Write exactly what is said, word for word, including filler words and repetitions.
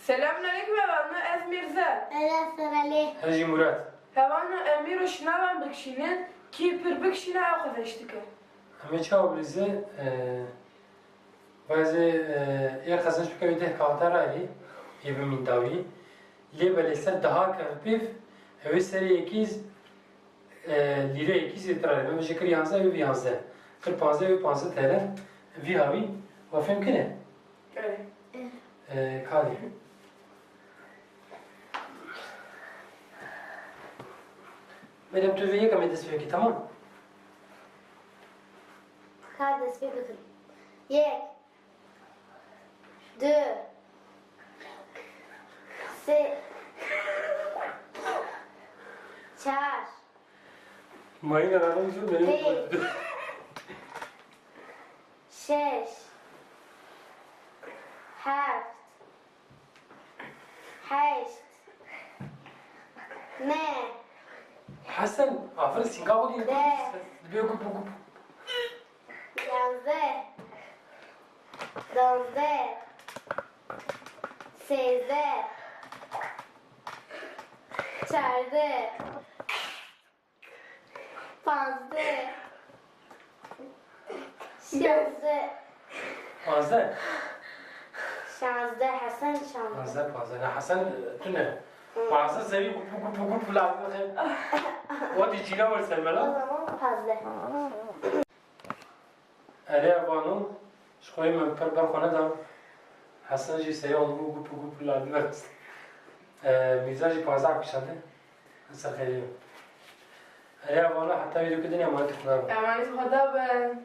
Selamünaleyküm hevalno, ez Mirze. Ela serelê. Hejî Murat. Hevalno, em îro şinavan bikişînin, kî pir bikişîne ew xwe veş dike. Em ê çawa bilîze, e, bazê, e, ê qezenç bike wê deh kağıta rayî, ê bimîn dawî. Lê belê ser daha kağıt pêv, ew ê serê yekî, e, lîre yekî zêdetir e. Me ji kir yanzdeh, wê bi yanzdeh. Kir panzdeh, wê panzdeh T L. Vî hawî, wa fêm kine? Evet. E, kadî. Meryem, tu vê yek em ê dest pê bikî, tamam? Ka dest pê bikim. Yek. Du. Sê. Çar. Mayî ne, ben onu Meryem. Pênc. Şeş. Heft. Heşt. Ne. Hesen, aferin, sînga xwe dî. De. Dibê gup gup. Yanzdeh. Danzdeh. Sêzdeh. Çardeh. Panzdeh. Şazdeh. Panzdeh. Şazdeh, Hesen şazdeh. Panzdeh, panzdeh. Ne, Hesen, e, tu ne. Panzdeh serî gup gup gup gup la. O di cîna wer ser O mela. zaman pazdeh. Erê vano, ji xwe min pir ber xwe neda. Hesen jî serê wan gup gup gup la. E, Mîrza jî panzdeh kişande. Ser xêrê. Erê vano, heta vîdeo kidin emanet Xuda be. Emanet Xuda be.